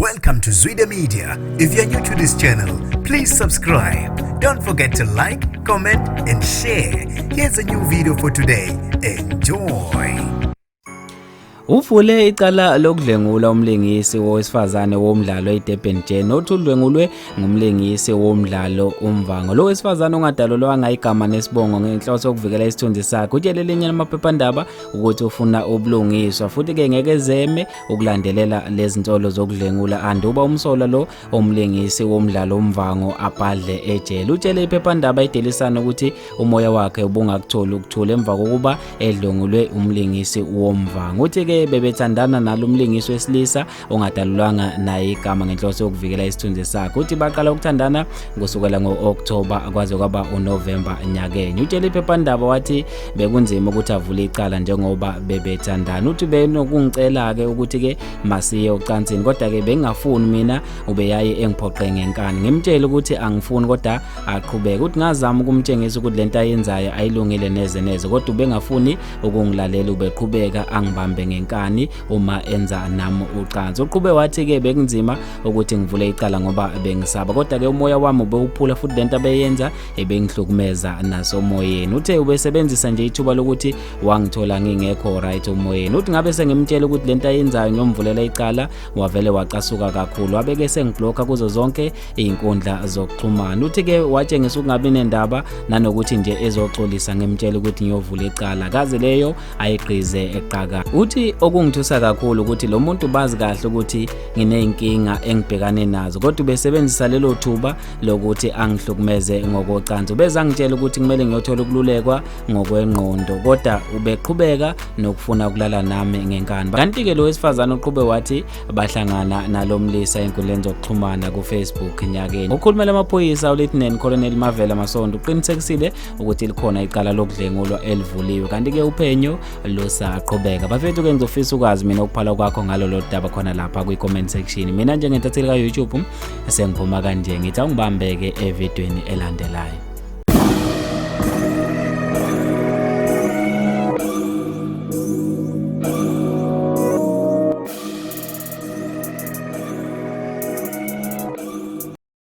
Welcome to Zwida Media. If you're new to this channel, please subscribe. Don't forget to like, comment, and share. Here's a new video for today. Enjoy. Uvule icala lokudlwengula umlingisi wowesifazane womdlalo iDurban Gen othi udlwengulwe ngumlingisi womdlalo uMvango. Lo wesifazane ongadalulwanga igama nesibongo ngenhloso yokuvikela isithunzi sakhe utshele elinye lamaphephandaba ukuthi ufuna ubulungiswa futhi-ke ngeke ezeme ukulandelela lezi nsolo zokudlwengula anduba umsolwa lo omlingisi womdlalo uMvango abhadle ejele. Utshele iphephandaba iDaily Sun ukuthi umoya wakhe ubungakutholi ukuthula emva kokuba edlwengulwe umlingisi woMvango. Uthi-ke bebethandana nalo mlingisi wesilisa ongadalulwanga naye igama ngenhloso yokuvikela isithunzi sakhe. Uthi baqala ukuthandana kusukela ngo-Okthoba kwaze kwaba uNovemba nyakenye. Utshele iphephandaba wathi bekunzima ukuthi avule icala njengoba bebethandana. Uthi benokungicela-ke ukuthi-ke masiye ocansini kodwa-ke bengingafuni mina, ubeyaye engiphoqe ngenkani. Ngimtshele ukuthi angifuni kodwa aqhubeke. Uthi ngazama ukumtshengisa ukuthi lento ayenzayo ayilungile neze neze, kodwa ubengafuni ukungilalela, ubeqhubeka angibambe ngenkani uma enza nami ucansi. Uqhube wathi-ke bekunzima ukuthi ngivule icala ngoba bengisaba, kodwa-ke umoya wami ubewuphula futhi lento abeyenza ebengihlukumeza nasomoyeni. Uthe ubesebenzisa nje ithuba lokuthi wangithola ngingekho right omoyeni. Uthi ngabe sengimtshela ukuthi lento ayenzayo ngiyomvulela icala, wavele wacasuka kakhulu, wabeke sengibhlokha kuzo zonke iy'nkundla zokuxhumana. Uthi-ke watshengisa ukungabi nendaba nanokuthi nje ezoxolisa ngimtshela ukuthi ngiyovula icala, kaze leyo ayigqize eqaka. Uthi okungithusa kakhulu ukuthi lo muntu bazi kahle ukuthi nginey'nkinga engibhekane nazo, kodwa ubesebenzisa lelo thuba lokuthi angihlukumeze ngokocansi. Ubezangitshela ukuthi kumele ngiyothola ukululekwa ngokwengqondo, kodwa ubeqhubeka nokufuna ukulala nami ngenkani. Kanti-ke lo wesifazane uqhube wathi bahlangana nalo mlisa enkundleni zokuxhumana ku-Facebook nyakeni. Ukhulumela amaphoyisa uLieutenant Colonel Mavela Masondo uqinisekisile ukuthi likhona icala lokudlengulwa elivuliwe, kanti-ke uphenyo lusaqhubeka. Bafethu-ke ngizofisa ukwazi mina ukuphala kwakho ngalolo daba khona lapha kwi-comment section. Mina njengentatheli ka-YouTube sengiphuma kanje, ngithi awungibambeke evidweni elandelayo.